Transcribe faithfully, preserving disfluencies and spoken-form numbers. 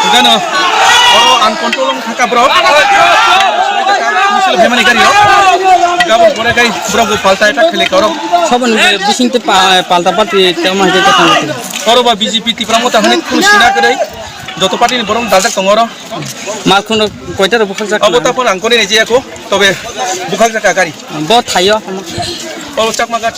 Gano, oro uncontrol wng thangkha borok. Misil phaimani gari rok. Gabon pore kai borok bo palta attack khailai ka borok. Saboni bising te pa-, palta party te ma hete te thang. Oro ba B J P Tipra Motha hwnwi khun sina kwrwi. Joto party ni borok dajak tongo oro. Malkhung rok koita rok bukhak jak. Abo taphano ang koni nai jaya ko, tobe bukhak jak gari. Bo thaio. Oro Chakma ghat.